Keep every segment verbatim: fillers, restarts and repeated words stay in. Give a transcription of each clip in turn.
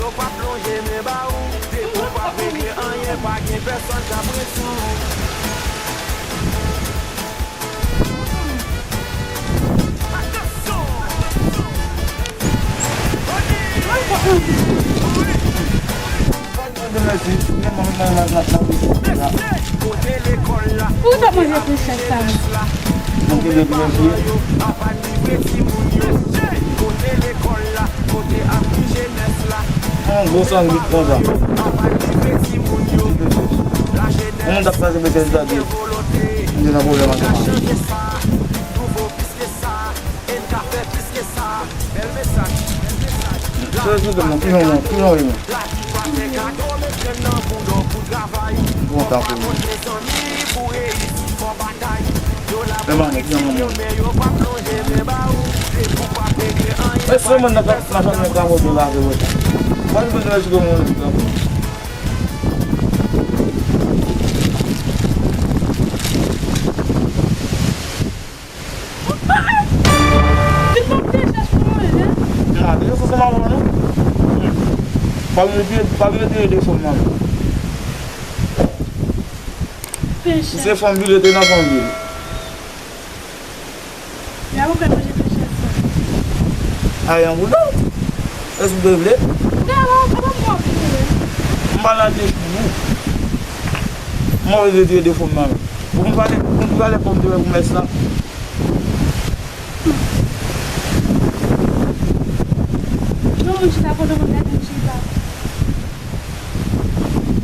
Yo p ap lonje men ba ou, depi w p ap regle anyen, pa gen pèsonn k ap ret sou ou. Ou t ap manje pou chèf sa. Yon gwo sandwich konsa. Yon moun t ap pase pete l tande. M te nan pwoblèm ansanm. Sou YouTube lan, ki jan w, ki jan w ye menm? Kontan pou ou. Men manman, ki jan manman w? Men sèlman nan nan fanmi an ka mòde lave wè. Mwen, mwen, mwen, mwen, mwen, mwen, Vin pran pechèch pou mwen, hein? Ah, deja sa se manman, non? Pa vin retire, pa vin retire de fanm nan. Pechèch. Si se fanm vile, te nan fanm vile. Ya ou fè manje pechèch sa. Ay, an bouda. Èske w te vle? Dèlò, kòman mwen vle? M pa nan dech pou ou. M anvi retire de fanm nan. Ou konn valè, ou konn valè fanm te wè pou mès la? Yon moun chita kote moun gade m chita.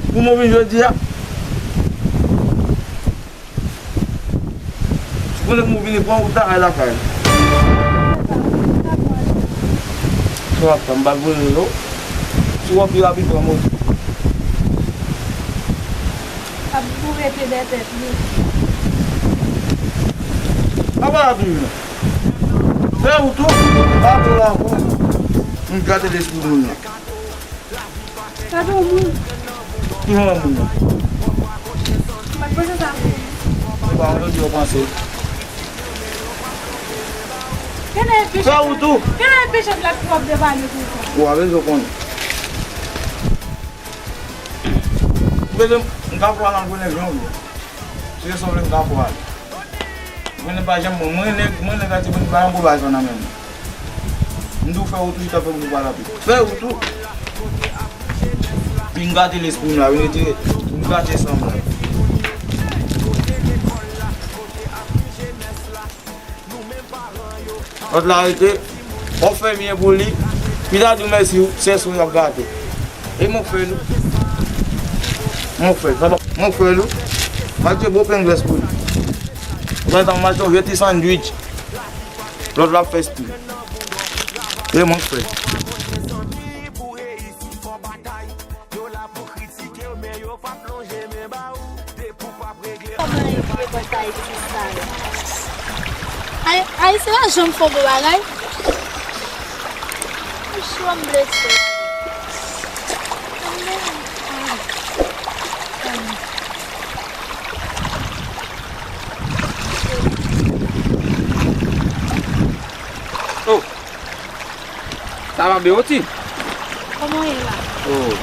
Pou mwen vin jodi a. Si konnen mwen vini pran ou ta ay lakay. Sa w ap fè, m pa voye yo. Si w ap pi rapid pran mwen. Ap boure pye dèyè tèt li. Apa la toujou. Fè ou tou. Pa tou la pou. M gate lespri moun nan. Gade yon moun. Ki moun moun nan? Mwen panse sa pou ou. Ou pa anvi di yo panse. Fè ou tou. Genlè e pechèch la ki w ap debale konsa. Ou a rezon konnen. Bezwen m ka fwa nan konnen jan ou ye. Si se sa w vle m ka fwa. Mwen pa janm bon. Mwen nèg, mwen nèg a ti moun pa yon bagay nan men mwen. M di w fè ou tou, chita fè ou tou pa rapi. Fè ou tou. Vin gate lespri m la, vin retire, vin gate san m la. Lòt la rete, w ap fè byen pou li, pi ta di w mèsi, se sou y ap gate. E mwen k fè l wi. Mwen k fè l, sa pa mwen k fè l wi. M achte bon pengles pou li. Ou gentan m achte yon vye ti sandwich. Lòt la ap fè stil. E mwen k fè l. Kòman e vye bòt Ayiti sa yo? Ay, Ayisyen pa janm fè bon bagay. Mouch yo m blese. Oh. Sa va, Beoti? Kòman w ye la? Oh.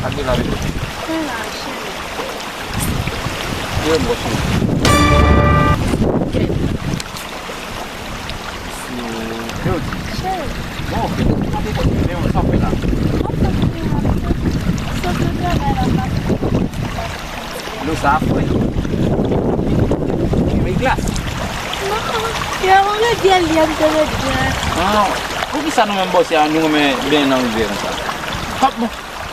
Sa gen la, Beoti? Mwen la, cheri. Mwen bon, cheri. Ok. Beoti. Cheri. Bon, ok. Mwen te konn men sa w fè la. Mwen fè pou mwen la, cheri. Sot nan travay la, m pa fè. Dlo sa a fre. Li gen glas. Non, yo, ou met dyèl li a, m te met dyèl. Non, poukisa nou menm bòsye a, nou renmen benyen nan rivyè konsa? Hop, bon.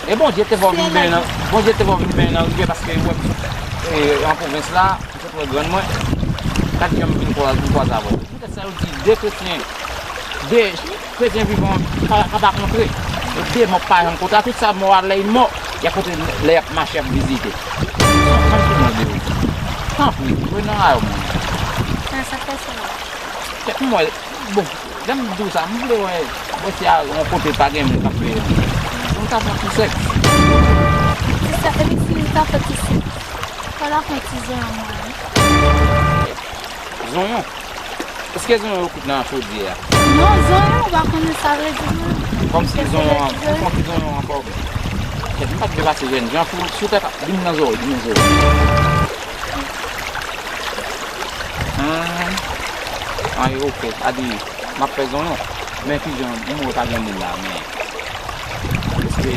E Bondye te fè w vin benyen nan, Bondye te fè w vin benyen nan rivyè paske ou wè, e, an pwovens la, m sot wè grann mwen. Gad jan m vin kwa-, vin kwaze avè w. Poutèt sa yo di de kretyen, de kretyen vivan pa, pa, pa kontre. E de mò pa janm kontre. Tout sa mò a lè y mò, y ap kontre lè y ap mache, y ap vizite. Tanpri, tanpri, jwe nan ray mwen. Sa, sa fè sa. Kèt mwen, bon, lè m di w sa, m vle wè, wè si a yon kote pa gen moun k ap veye. Yon ta fè ti sèks. Ti sèks, epi si nou ta fè ti sèks, fò la fè ti zonyon mwen. Zonyon? Èske zonyon yo kwit nan chodyè a? Non, zonyon, w Pa konnen sa vle di non. Kòmsi zonyon an, kòmsi zonyon an pa w byen. Kèt, m pa t vle pase jènjan pou, si w ta ka, di m nan zòrèy, di m nan zòrèy. An, an, ok, adi, m ap fè zonyon. Men kijan, m wè pa gen moun la, men. Paske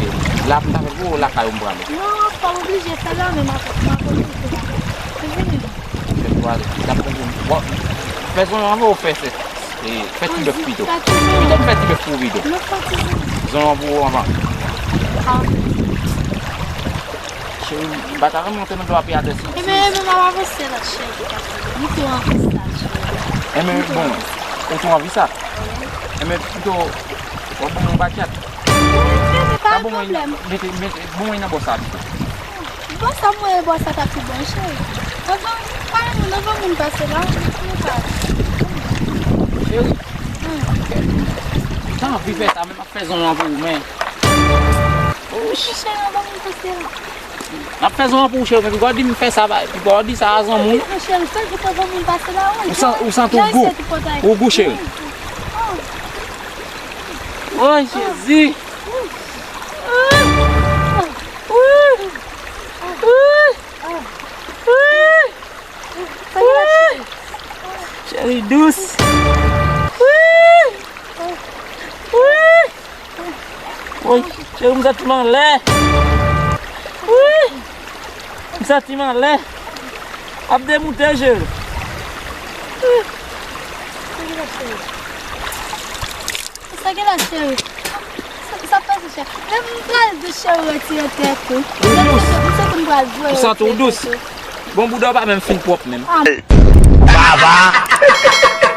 la, m ta fè pou lakay ou m prale. Non, w pa oblije fè la menm avèk mwen, w pa oblije fè la. Se vini. Fè pou ale. L ap konprann. Bon, fè zonyon anvan ou fè se, e, fè ti bèf pito. Pito m fè ti bèf pou ou pito. Zonyon pou ou anvan. Cheri, m pa ta renmen w te nan dlo a pye atè si. Ebyen, ebyen, m ap avanse la, cheri. M tou anvi sa, cheri. Ebyen, bon, ou tou anvi sa? Ebyen, pito, w ap ban m yon batyat. Ebyen, pa gen pwoblèm. Mete, mete, bon, mwen nan bò sa pito. Bò sa mwen, bò sa ta pi bon, cheri. Anvan, pa gen moun, anvan moun pase la, nou pa. Cheri. M ta anvi fè sa, men m ap fè zonyon an pou ou, men. Cheri, anvan moun pase la. M ap fè zonyon an pou ou, cheri, men piga w di m fè sa, ba, piga w di sa a zanmi w. Non, cheri, fè l pou anvan moun pase la, wi. Ou san-, ou santi w gou? Ou gou, cheri? Woy, Jezi! Cheri dous. Woy, cheri, m santi m anlè. M santi m anlè. Ap demoute, cheri. Sa gen la, cheri? Sa, sa pase, cheri? Men m pral di cheri retire tèt ou. Ou dous. M santi m pral di retire tèt ou. Ou santi w dous? Bon, bouda w pa menm fin pwòp menm. Ah. Baba!